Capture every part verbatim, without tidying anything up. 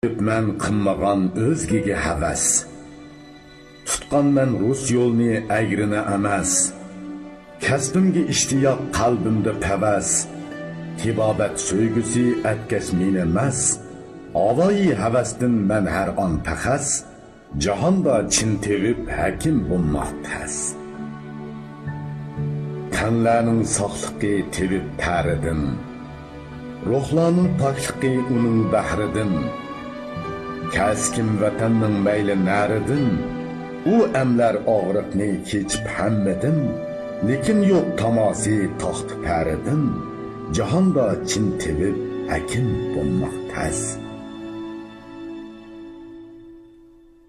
مەن قىلمىغان ئۆزگىگە ھەۋەس. تۇتقانمەن رۇس يولىنى ئەگرىنى ئەمەس. كەسپىمگە ئىشتىياق، قەلبىمدە پەۋەس. تېبابەت سۆيگۈسى ئەتكەس مېنى مەس. ئاۋايى ھەۋەستىن مەن ھەر ئان پەخەس. جاھاندا چىن تېۋىپ ھەكىم بولماق تەس. تەنلەرنىڭ ساقلىقى تېۋىپ تەرىدىن، روھلارنىڭ پاكلىقى ئۇنىڭ بەھرىدىن. كەسكىن ۋەتەننىڭ مەيلى نەرىدىن، ئۇ ئەملەر ئاغرىقنى كېچىپ ھەممىدىن. لېكىن يوق تاماسى تاختا پەرىدىن، جاھاندا چىن تېۋىپ ھەكىم بولماق تەس.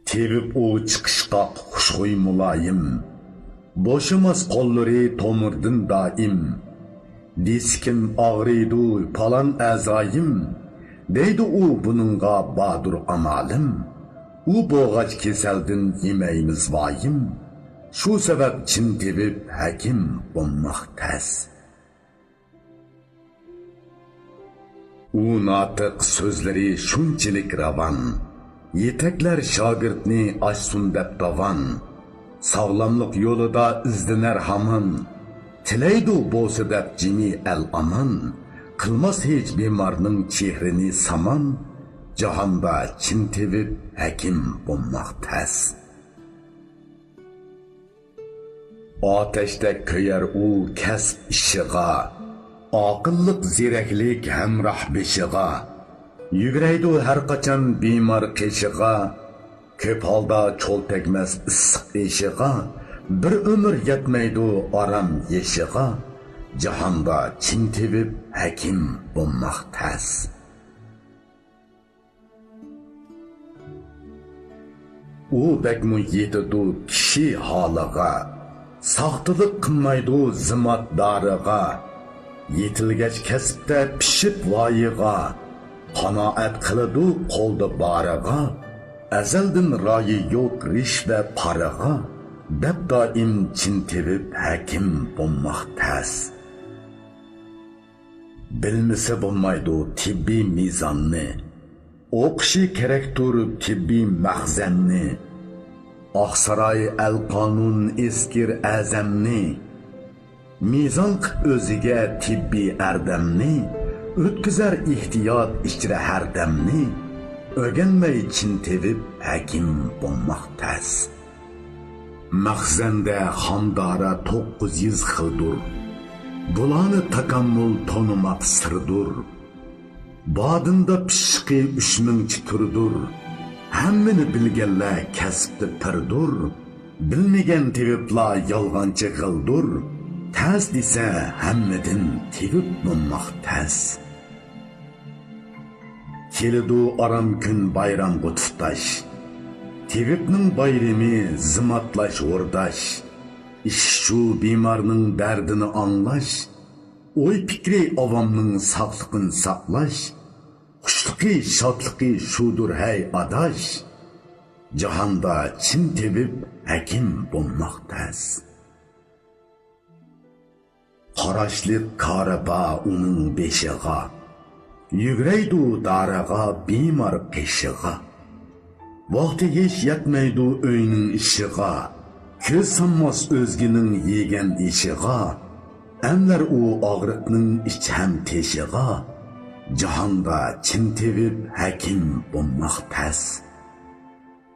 تېۋىپ ئۇ چىقىشقاق، خۇشخۇي مۇلايىم. بوشىماس قوللىرى تومۇردىن دائىم. دىسكىم ئاغرىيدۇ، پالان ئەزايىم، دەيدۇ ئۇ، بۇنىڭغا باردۇر ئامالىم. ئۇ بولغاچ كېسەلدىن يېمەيمىز ۋايىم. شۇ سەۋەب چىن تېۋىپ ھەكىم بولماق تەس. ئۇ ناتىق، سۆزلىرى شۇنچىلىك راۋان، يېتەكلەر شاگىرتنى ئاشسۇن دەپ داۋان. ساغلاملىق يولىدا ئىزدىنەر ھامان، تىلەيدۇ بولسا دەپ جېنى ئەل ئامان. قىلماس ھېچ بىمارنىڭ چېھرىنى سامان، جاھاندا چىن تېۋىپ ھەكىم بولماق تەس. ئاتەشتەك كۆيەر ئۇ كەسىپ ئىششىغا، ئاقىللىق زېرەكلىك ھەمراھ بېشىغا. يۈگرەيدۇ ھەر قاچان بىمار قېشىغا، كۆپ ھالدا چول تەگمەس ئىسسىق ئېشىغا. بىر ئۆمۈر يەتمەيدۇ ئارام يېشىغا، جاھاندا چىن تېۋىپ ھەكىم بولماق تەس. ئۇ بەكمۇ يېتىدۇ كىشى ھالىغا، ساختىلىق قىلمايدۇ زىمات دارىغا. يېتىلگەچ كەسىپتە پىشىپ ۋايىغا، قانائەت قىلىدۇ قولدا بارىغا. ئەزەلدىن رايى يوق رىشۋە پارىغا، دەپ دائىم چىن تېۋىپ ھەكىم بولماق تەس. بىلمىسە بولمايدۇ تېببىي مىزاننى، ئوقۇشى كېرەكتۇر تېببىي مەخزەننى. ئاقساراي ئەلقانۇن ئېسكىر ئەزەمنى، مىزان قىپ ئۆزىگە تېببىي ئەردەمنى. ئۆتكۈزەر ئېھتىيات ئىچرە ھەر دەمنى، ئۆگەنمەي چىن تېۋىپ ھەكىم بولماق تەس. مەخزەندە خام دارا توققۇز يۈز خىلدۇر، بۇلارنى تاكاممۇل تونۇماق سىردۇر. بادىندا پىششىقى ئۈچ مىڭچە تۈردۇر، ھەممىنى بىلگەنلەر كەسىپتە پىردۇر. بىلمىگەن تېۋىپلار يالغانچى غىلدۇر، تەس دېسە ھەممىدىن تېۋىپ بولماق تەس. كېلىدۇ ئارام كۈن بايرامغا تۇتاش، تېۋىپنىڭ بايرىمى زىماتلاش ھورداش. ئىش شۇ بىمارنىڭ دەردىنى ئاڭلاش، ئوي پىكرى ئاۋامنىڭ ساقلىقىنى ساقلاش. خۇشلۇقى شادلىقى شۇدۇر ھەي ئاداش، جاھاندا چىن تېۋىپ ھەكىم بولماق تەس. قاراشلىق كارى بار ئۇنىڭ بېشىغا، يۈگرەيدۇ دارىغا بىمار قېشىغا. ۋاقتى ھېچ يەتمەيدۇ ئۆينىڭ ئىشىغا، كۆز سالماس ئۆزگىنىڭ يېگەن ئېشىغا. ئەملەر ئۇ ئاغرىقنىڭ ئىچ ھەم تېشىغا، جاھاندا چىن تېۋىپ ھەكىم بولماق تەس.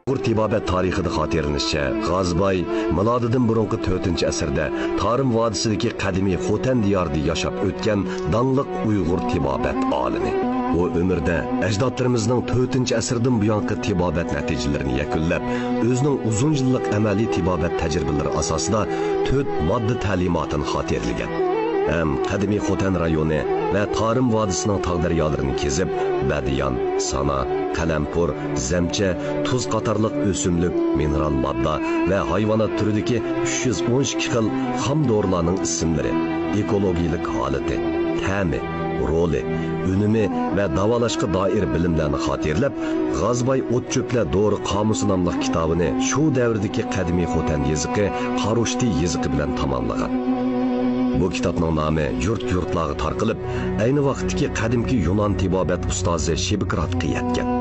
ئۇيغۇر تېبابەت تارىخىدا خاتىرىلىنىشىچە، غازباي مىلادىدىن بۇرۇنقى تۆتىنچى ئەسىردە تارىم ۋادىسىدىكى قەدىمىي خوتەن دىيارىدا ياشاپ ئۆتكەن داڭلىق ئۇيغۇر تېبابەت ئالىمى. ئۇ ئۆمرىدە ئەجدادلىرىمىزنىڭ تۆتىنچى ئەسىردىن بۇيانقى تېبابەت نەتىجىلىرىنى يەكۈنلەپ، ئۆزىنىڭ ئۇزۇن يىللىق ئەمەلىي تېبابەت تەجرىبىلىرى ئاساسىدا تۆت ماددا تەلىماتىنى خاتىرىلىگەن ھەم قەدىمىي خوتەن رايونى ۋە تارىم ۋادىسىنىڭ تاغ دەريالىرىنى كېزىپ، بەدىيان، سانا، قەلەمپۇر، زەمچە، تۇز قاتارلىق ئۆسۈملۈك، مىنېرال ماددا ۋە ھايۋانات تۈرىدىكى ئۈچ يۈز ئون ئىككى خىل خام دورىلارنىڭ ئىسىملىرى، ئېكولوگىيىلىك ھالىتى، تەمى، رولى، ئۈنۈمى ۋە داۋالاشقا دائىر بىلىملەرنى خاتىرىلەپ، غازباي ئوت-چۆپلەر دورا قامۇسى ناملىق كىتابىنى شۇ دەۋردىكى قەدىمىي خوتەن يېزىقى، قاروشتى يېزىقى بىلەن تاماملىغان. بۇ كىتابنىڭ نامى يۇرت-يۇرتلارغا تارقىلىپ، ئەينى ۋاقىتتىكى قەدىمكى يۇنان تېبابەت ئۇستازى شىبىكراتقا يەتكەن.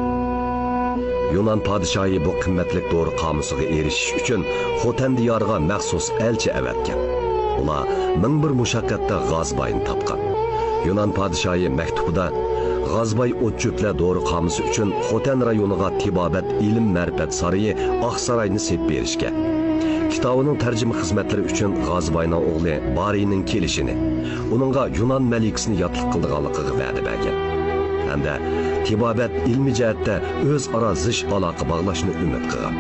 يۇنان پادىشاھى بۇ قىممەتلىك دورا قامۇسىغا ئېرىشىش ئۈچۈن خوتەن دىيارىغا مەخسۇس ئەلچى ئەۋەتكەن. ئۇلار مىڭ بىر مۇشەققەتتە غازباينى تاپقان. يۇنان پادىشاھى مەكتۇبىدا غازباي ئوت-چۆپلەر دورا قامۇسى ئۈچۈن خوتەن رايونىغا تېبابەت ئىلىم-مەرىپەت سارىيى ئاقساراينى سېلىپ بېرىشكە، كىتابىنىڭ تەرجىمە خىزمەتلىرى ئۈچۈن غازباينىڭ ئوغلى بارىنىڭ كېلىشىنى، ئۇنىڭغا يۇنان مەلىكىسىنى ياتلىق قىلىدىغانلىقىغا ۋەدە بەرگەن ھەمدە تېبابەت ئىلمىي جەھەتتە ئۆزئارا زىچ ئالاقە باغلاشنى ئۈمىد قىلغان.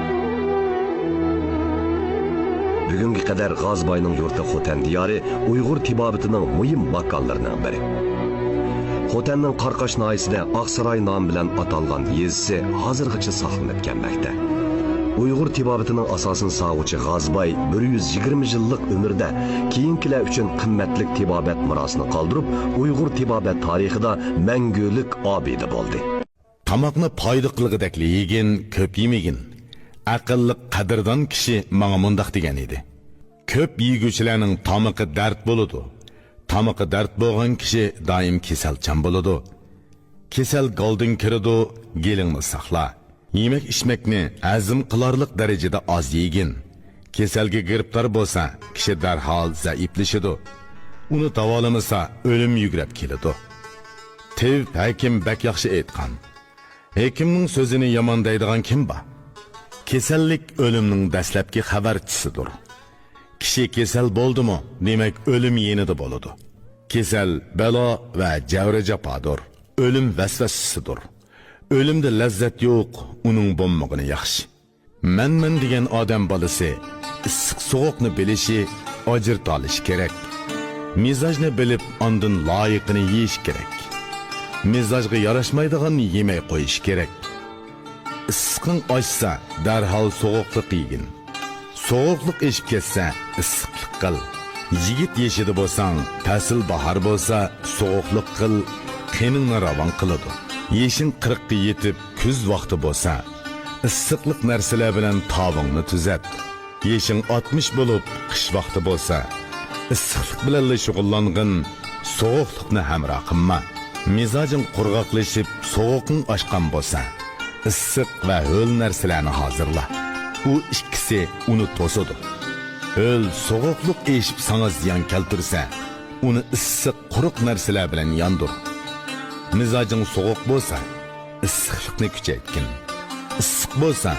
بۈگۈنگە قەدەر غازباينىڭ يۇرتى خوتەن دىيارى ئۇيغۇر تېبابىتىنىڭ مۇھىم ماكانلىرىنىڭ بىرى. خوتەننىڭ قاراقاش ناھىيەسىدە ئاقساراي نامى بىلەن ئاتالغان يېزىسى ھازىرغىچە ساقلىنىپ كەلمەكتە. ئۇيغۇر تېبابىتىنىڭ ئاساسىنى سالغۇچى غازباي بىر يۈز يىگىرمە يىللىق ئۆمرىدە كېيىنكىلەر ئۈچۈن قىممەتلىك تېبابەت مىراسىنى قالدۇرۇپ، ئۇيغۇر تېبابەت تارىخىدا مەڭگۈلۈك ئابىدە بولدى. تاماقنى پايدا قىلغۇدەكلا يېگىن، كۆپ يېمىگىن. ئەقىللىق، قەدىردان كىشى ماڭا مۇنداق دېگەن ئىدى: كۆپ يېگۈچىلەرنىڭ تامىقى دەرد بولىدۇ. تامىقى دەرد بولغان كىشى دائىم كېسەلچان بولىدۇ. كېسەل گالدىن كىرىدۇ، گېلىڭنى ساقلا. يېمەك-ئىچمەكنى ھەزىم قىلارلىق دەرىجىدە ئاز يېگىن. كېسەلگە گىرىپتار بولسا، كىشى دەرھال زەئىپلىشىدۇ. ئۇنى داۋالىمىسا، ئۆلۈم يۈگرەپ كېلىدۇ. تېۋىپ ھەكىم بەك ياخشى ئېيتقان: ھېكىمنىڭ سۆزىنى يامان دەيدىغان كىم بار؟ كېسەللىك ئۆلۈمنىڭ دەسلەپكى خەۋەرچىسىدۇر. كىشى كېسەل بولدىمۇ، دېمەك، ئۆلۈم يېنىدا بولىدۇ. كېسەل بەلا ۋە جەۋرى جاپادۇر. ئۆلۈم ۋەسۋەسىسىدۇر. ئۆلۈمدە لەززەت يوق، ئۇنىڭ بولمىغىنى ياخشى. مەن-مەن دېگەن ئادەم بالىسى ئىسسىق-سوغۇقنى بىلىشى، ئاجرىتالىشى كېرەك. مىزاجنى بىلىپ، ئاندىن لايىقىنى يېيىش كېرەك. مىزاجغا ياراشمايدىغاننى يېمەي قويۇش كېرەك. ئىسسىقىڭ ئاشسا، دەرھال سوغۇقلۇق يېگىن. سوغۇقلۇق ئېشىپ كەتسە، ئىسسىقلىق قىل. يىگىت يېشىدا بولساڭ، پەسىل باھار بولسا، سوغۇقلۇق قىل، قېنىڭنى راۋان قىلىدۇ. يېشىڭ قىرىققا يېتىپ، كۈز ۋاقتى بولسا، ئىسسىقلىق نەرسىلەر بىلەن تاۋىڭنى تۈزەت. يېشىڭ ئاتمىش بولۇپ، قىش ۋاقتى بولسا، ئىسسىقلىق بىلەنلا شۇغۇللانغىن، سوغۇقلۇقنى ھەمراھ قىلما. مىزاجىڭ قۇرغاقلىشىپ، سوغۇقۇڭ ئاشقان بولسا، ئىسسىق ۋە ھۆل نەرسىلەرنى ھازىرلا. ئۇ ئىككىسى ئۇنى توسىدۇ. ھۆل سوغۇقلۇق ئېشىپ ساڭا زىيان كەلتۈرسە، ئۇنى ئىسسىق، قۇرۇق نەرسىلەر بىلەن ياندۇر. مىزاجىڭ سوغۇق بولسا، ئىسسىقلىقنى كۈچەيتكىن. ئىسسىق بولسا،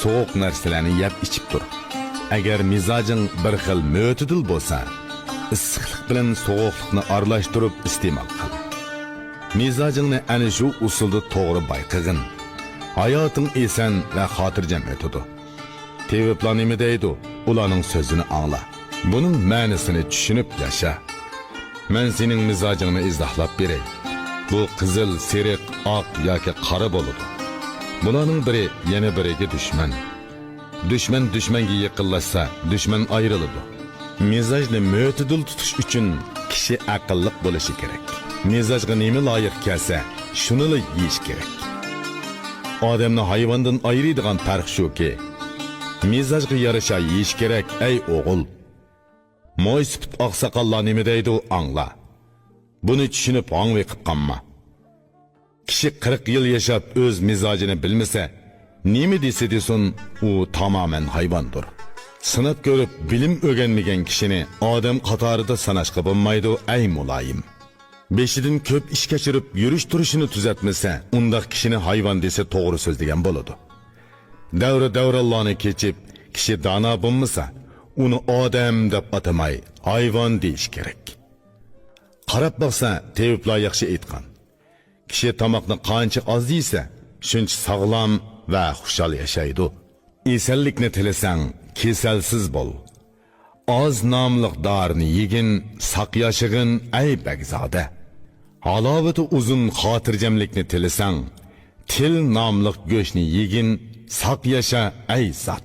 سوغۇق نەرسىلەرنى يەپ ئىچىپ تۇر. ئەگەر مىزاجىڭ بىر خىل مۆتىدىل بولسا، ئىسسىقلىق بىلەن سوغۇقلۇقنى ئارىلاشتۇرۇپ ئىستېمال قىل. مىزاجىڭنى ئەنە شۇ ئۇسۇلدا توغرا بايقىغىن. ھاياتىڭ ئېسەن ۋە خاتىرجەم ئۆتىدۇ. تېۋىپلار نېمە دەيدۇ، ئۇلارنىڭ سۆزىنى ئاڭلا. بۇنىڭ مەنىسىنى چۈشىنىپ ياشا. مەن سېنىڭ مىزاجىڭنى ئىزاھلاپ بېرەي. بۇ قىزىل، سېرىق، ئاق ياكى قارا بولىدۇ. بۇلارنىڭ بىرى يەنە بىرىگە دۈشمەن. دۈشمەن دۈشمەنگە يېقىنلاشسا، دۈشمەن ئايرىلىدۇ. مىزاجنى مۆتىدىل تۇتۇش ئۈچۈن كىشى ئەقىللىق بولۇشى كېرەك. مىزاجغا نېمە لايىق كەلسە، شۇنىلا يېيىش كېرەك. ئادەمنى ھايۋاندىن ئايرىيدىغان پەرق شۇكى، مىزاجغا يارىشا يېيىش كېرەك، ئەي ئوغۇل. مويسىپىت ئاقساقاللار نېمە دەيدۇ، ئاڭلا. بۇنى چۈشىنىپ ھاڭۋېقىپ قالما. كىشى قىرىق يىل ياشاپ ئۆز مىزاجىنى بىلمىسە، نېمە دېسە دېسۇن، ئۇ تامامەن ھايۋاندۇر. سىناپ كۆرۈپ، بىلىم ئۆگەنمىگەن كىشىنى ئادەم قاتارىدا ساناشقا بولمايدۇ، ئەي مۇلايىم. بېشىدىن كۆپ ئىش كەچۈرۈپ، يۈرۈش-تۇرۇشىنى تۈزەتمىسە، ئۇنداق كىشىنى ھايۋان دېسە توغرا سۆزلىگەن بولىدۇ. دەۋر-دەۋرانلارنى كېچىپ، كىشى دانا بولمىسا، ئۇنى ئادەم دەپ ئاتىماي، ھايۋان دېيىش كېرەك. قاراپ باقسا، تېۋىپلار ياخشى ئېيتقان. كىشى تاماقنى قانچە ئاز يېسە، شۇنچە ساغلام ۋە خۇشال ياشايدۇ. ئېسەنلىكنى تىلىسەڭ، كېسەلسىز بول. ئاز ناملىق دارىنى يېگىن، ساق ياشىغىن، ئەي بەگزادە. ھالاۋىتى ئۇزۇن خاتىرجەملىكنى تىلىسەڭ، تىل ناملىق گۆشنى يېگىن، ساق ياشا، ئەي زات.